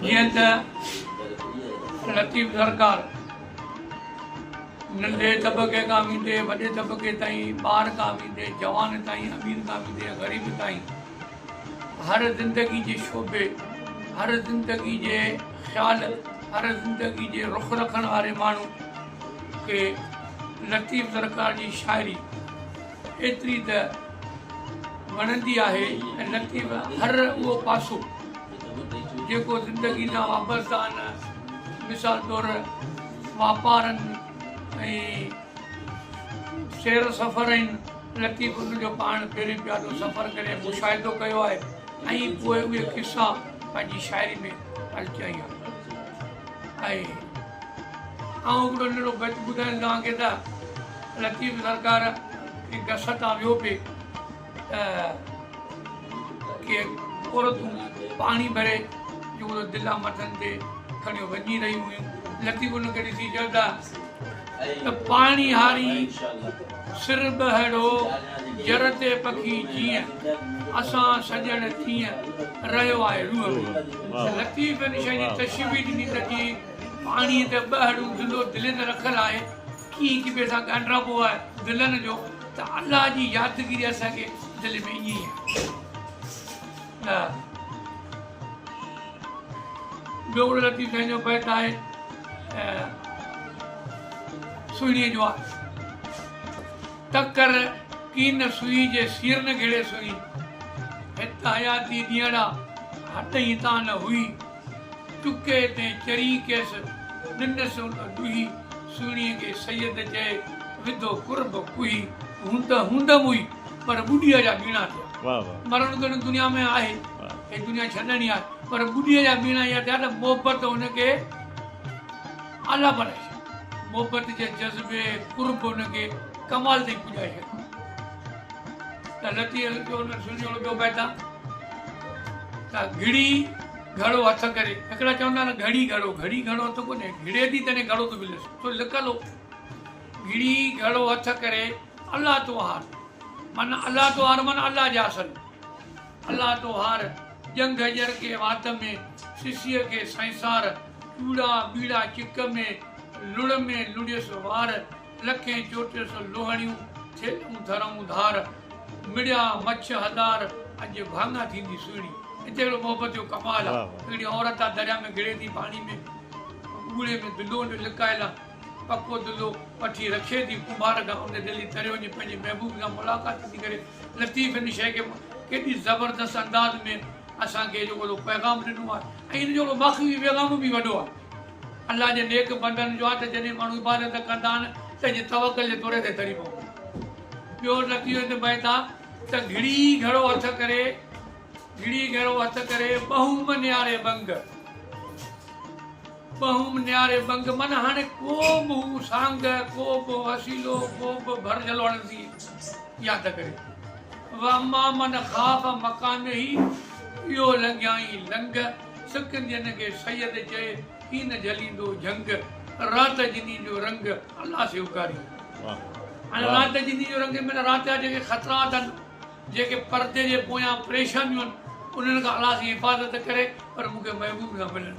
جيئن ته لطيف سرڪار ننڍي طبقي کان ويندي وڏي طبقي تائين، ٻار کان ويندي جوان تائين، امير کان ويندي غريب تائين هر زندگي جي شعبي، هر زندگي جي خيال، هر زندگي جي رخ رکڻ واري ماڻهو کي لطيف سرڪار جي شاعري ايتري ته وڻندي آهي ۽ لطيف هر اهو پاسو جيڪو زندگي سان وابسته آهن مثال طور واپارن ۽ سير سفر آهن لطيف ان جو پاڻ پهرين پيادو سفر ڪري مشاهدو ڪيو آهي ۽ پوء اهي قصا پنهنجي شاعري ۾ پلٽيائين آهي ۽ آئون هڪڙو ننڍڙو بيت ٻڌايان توهان کي ته لطيف سرڪار ڪنهن گس تان ويو پئي ته ڪي عورتون پاڻي ڀري جيڪو دلا مٿن تي کڻيو وڃي رهيون هيون. لطيف ان کي ڏسي چيو ته ته پاڻي هاري سر ٻهڙو جر تي پکي جيئن اسان سڄڻ تيئن رهيو آهي روح ۾. ته لطيف ان شيء جي تشبيهه ڏني ته جيئن پاڻي تي ٻهڙو دلو دلين تي رکيل آهي ڪيئن هڪ ٻئي سان ڳانڍاپو آهي دلن جو ته الله جي يادگيري اسان کي دل ۾ ائين ئي آهي ته ٻيو هڪڙو لطيف سائين جو بيت آهي سهڻيء جو آهي تڪر ڪين سوئي جي سير نه گهڙي سهڻي هت حياتي ڏينهڙا هٽ ئي تان نه هئي چڪي تي چري ڪيس ڏنس ان ڏوهي سهڻيء کي سيد چئي وڌو قرب ڪوهي هوند هوند موئي پر ٻڏيء جا ٻيڻا ٿيا. مرڻ ته هن دنيا ۾ آهي، هي دنيا ڇڏڻي آهي، پر ٻڏيء جا ٻيڻا اها ٿيا ته محبت هن کي اعليٰ بڻائي ڇڏيو. محبت جي جذبي قرب هن کي ڪمال تائين پڄائي ڇڏيو. ته لطيف جو هن سهڻيء جو ٻيو بيت آهي ته گهڙي گهڙو هٿ ڪري، هڪڙا چوندا آهن گهڙي گهڙو، گهڙي گهڙو هٿ ڪونهي، گهڙي ٿي تڏهن گهڙو ٿو مليس، سو لڪل هو. گهڙي گهڙو هٿ ڪري الله تو هار معنيٰ الله تو هار معنيٰ الله جي آسري الله تو هار ڄنگهه ڄرڪي وات ۾ سسيء کي سنسار چوڙا ٻيڙا چڪ ۾ لڙ ۾ لڙيس وار لکين چوٽيس لوهڻيون ٿيلهون ٿرئون ڌار مڙيا مڇ هزار اڄ ڀاڱا ٿيندي سهڻي هتي هڪڙو محبت جو ڪمال آ هڪڙي عورت آ دريا ۾ گهڙي ٿي پاڻي ۾ ڳوڙهي ۾ دلو لڪايل آ پڪو دلو وٺي رکي ٿي ڪنڀار کان ان دلي تريو وڃي پنهنجي محبوب سان ملاقات ٿي ڪري لطيف ان شيء کي ڪيڏي زبردست انداز ۾ اسان کي جيڪو سو پيغام ڏنو آهي ۽ ان جو مخفي پيغام به وڏو آهي الله جي نيڪ بندن جو آهي ته جڏهن ماڻهو عبادت ڪندا آهن پنهنجي توڪل جي توري تي تري پوندا ٻيو لطيف هت بيت آهي ته گهڙي گهڙو هٿ ڪري گهڙي گهڙو هٿ ڪري ٻهوم نياري ٻنگ ٻهوم نياري ٻنگ من هاڻي ڪو به هو سانگ، ڪو به وسيلو، ڪو به ڀر جهلوڻ ٿي ياد ڪري. واما من خاف مقامه اهو لنگهيائين لنگهه، سڪندين کي سيد چئي هي نه جهليندو جهنگ، رات جني جو رنگ الله سي اڪاري. هاڻي رات جني جو رنگ معنيٰ رات جا جيڪي خطرات آهن، جيڪي پردي جي پويان پريشانيون آهن، انهن کان الله سائين حفاظت ڪري پر مون کي محبوب سان ملڻ.